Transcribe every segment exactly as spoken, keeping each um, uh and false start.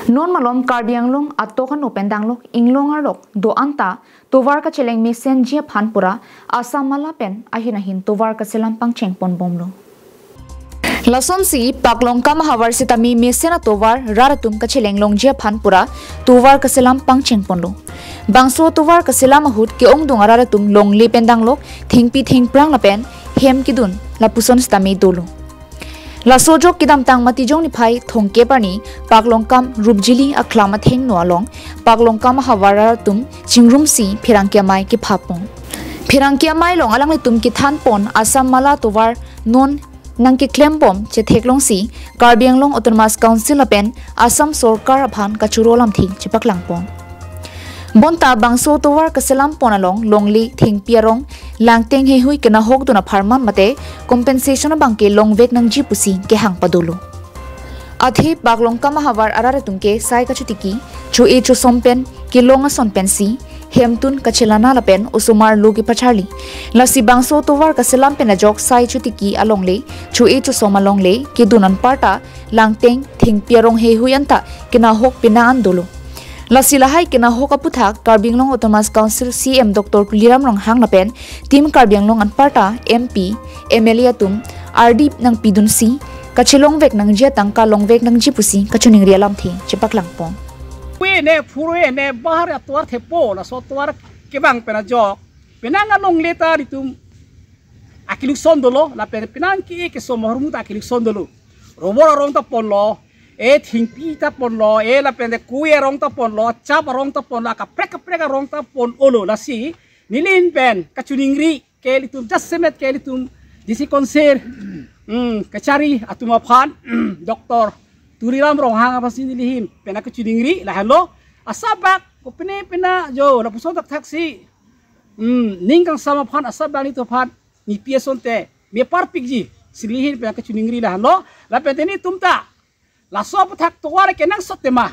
Non malom Karbi Anglong atok ano pen danglok inglong arlok do-an ta tovar kacheleng mesenji aphan pura Assam Mala pen ahin ahin tovar kaselam pangcheng ponbomlo. Lasonsi Paklongkam ahavar sitame mesen atovar rat atum kacheleng longji aphan pura tovar kaselam pangcheng ponlo. Bangso tovar kaselam ahut ke-ongdung arat atum longle pen danglok thengpi thengphrang lapen hem kedun lapuson sitame dolo. Laso ajok kedamtang Matijong niphai thomkep arni Paklongkam Rupjili akhlam athengno along Paklongkam ahavar rat atum chingrumsi pherangke amei kephapon. Pherangke amei along alanglitum kethanpon Assam Mala tovar non nangkeklembom chetheklongsi Karbi Anglong Autonomous Council lapen Assam Sorkar aphan kachoro alamthe chepaklangpon. Bonta bangso tovar kaselampon along longle thengpi arong langteng heihui kenahokdun apharman mate compensation abangke longvek nangji pusi kehang padolo. Athe Paklongkam ahavar arat atum ke sai kachotiki, cho-e chosom pen kelong ason pensi hemtun kachelana lapen osomar lo kepacharli. Lasi bangso tovar kaselam pen ajok sai chotiki alongle, cho-e chosom alongle kedun anparta langteng thengpi arong heihui anta kenahok penang an dolo. Lasi lahai kenahok aputhak Karbi Anglong Autonomous Council C M Doctor Tuliram Ronghang lapen Team Karbi Anglong anparta M P, M L A atum ardi nangpidunsi kachelongvek nangji atangka longvek nangji pusi kachiningri alamthe chepaklangpon. Pue ne, phure ne, bahar atovar thepo, laso atovar kevang pen ajok penang alongle ta nelitum akelukson dolo, lapen penang ke-e kesom ahormu ta akelukson dolo. Rubber arong ta ponlo, e thengpi ta ponlo, e lapen de kue arong ta ponlo, chap arong ta ponlo, kaprek kaprek arong ta pon-olo. Lasi neli ahin pen kachiningri ke ilitum jasemet ke ilitum D C Council, hmm, kachari atum aphan, Doctor Tuliram Ronghang aphansi neli ahin pen kachiningri lahenlo. Asabak kopine pina jo lapuson thakthaksi, hmm, ning kangsam aphan asabak nelitum aphan nipi asonte meparpikji si neli ahin pen kachiningri lahenlo. Lapen te nelitum ta laso aputhak tovar kenangsot tema,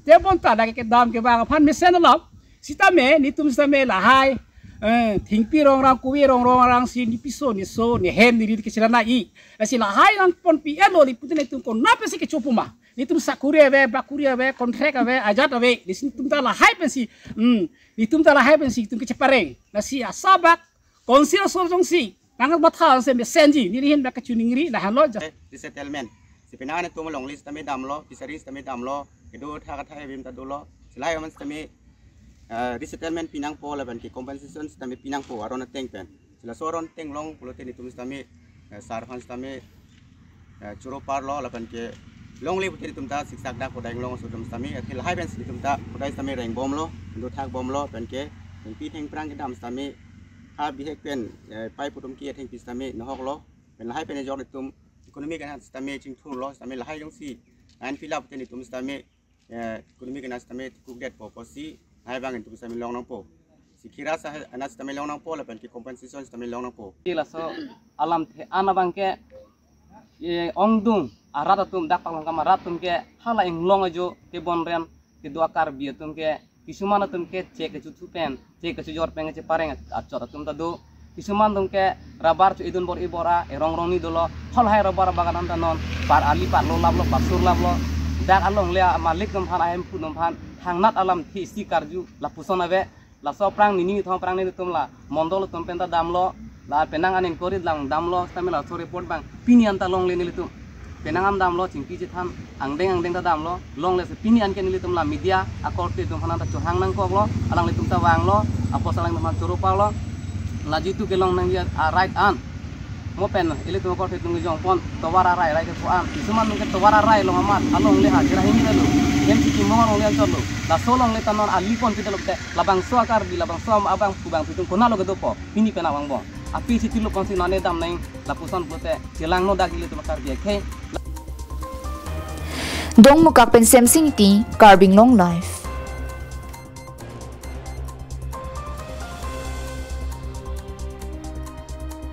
te bonta lake kedam kevang aphan mesen alam sitame nelitum sitame lahai, eh, thengpi rongrang, kue rongrang si nepiso neso nehem neri kechelana i. Lasi lahai nangponpi-etlo, nelitum pute nelitum konat pensi kecho pu ma? Nelitum sakuri ave, bakuri ave, contract ave, ajat ave, lasi nelitum ta lahai pensi, hmm, nelitum ta lahai pensi nelitum kechepareng. Lasi asabak Council asor jongsi nangmatha se mesenji, neli ahin pen kachiningri lahenlo. Resettlement. Si penang an atum alongle sitame damlo, fishery sitame damlo, kedo tha katha abim ta dolo. Si lahai aman sitame, eh, resettlement pinangpo lapen ke compensation sitame pinangpo aron ateng pen. Si laso aron ateng long pulote nelitum sitame, eh, sar aphan sitame, eh, choro parlo lapen ke longle pute nelitum ta siksak dak kodai inglong aso atum sitame, athe lahai pensi nelitum ta kodai sitame rengbomlo, do thakbomlo, pen ke thengpi thengphrang kedam sitame ha bihek pen, eh, pai putum ke thengpi sitame nahoklo. Pen lahai pen ajok nelitum economic anat sitame chingthurlo, sitame lahai jongsi nangpila pute nelitum sitame, eh, economic anat sitame kukdetpo pusi lahai abang nelitum sitame long nangpo. Si khira sa anat sitame long nangpo lapen ke compensation sitame long nangpo. Laso alamthe an abangke, e, ongdung arat atum, dak Paklongkam arat atum ke hala inglong ajo kebonren kedo a-Karbi atum ke, kisuman atum ke chek kechuthu pen, chek kechujor pen chepareng achot atum ta do. Kisuman atum ke rubber cho-edun bor-i bor-a, erong rongni dolo. Halahai rubber abagan an ta non par ali parlo laplo, parsur laplo. Dak alongle amalik atum aphan, ahemphu atum aphan hangnat alamthe isi karju lapuson ave. Laso aphrang nini thom aphrang nelitum la mondol atum pen ta damlo, la penang an inquiry lang damlo, sitame laso report abang pini an ta longle nelitum. Penang an damlo, chingki chethan angdeng angdeng ta damlo, longle si pini an ke nelitum la media akorte atum aphan ta chohang nangkoklo, alanglitum ta vanglo, apos alanglitum aphan choro parlo, la jitu kelong nangji a-right an. Mo pen ilitum akorte atum kejongpon tovar arai arai ke ko-an. Kisuman atum ke tovar arai along amat alongle ha jera hini lalu. Hem si kimong alongle anchotlo. Laso alongle ta non ali ponpi dolo te. Labangso a-Karbi, labangso abang kubang pitung konatlo kedopo. Pini pen abang bong. Aphi si tilo ponsi nane dam nang lapuson pulote chelangno dak ilitum a-Karbi akhei. Dongmukak pen Semsing Ingti, Karbi Anglong Live.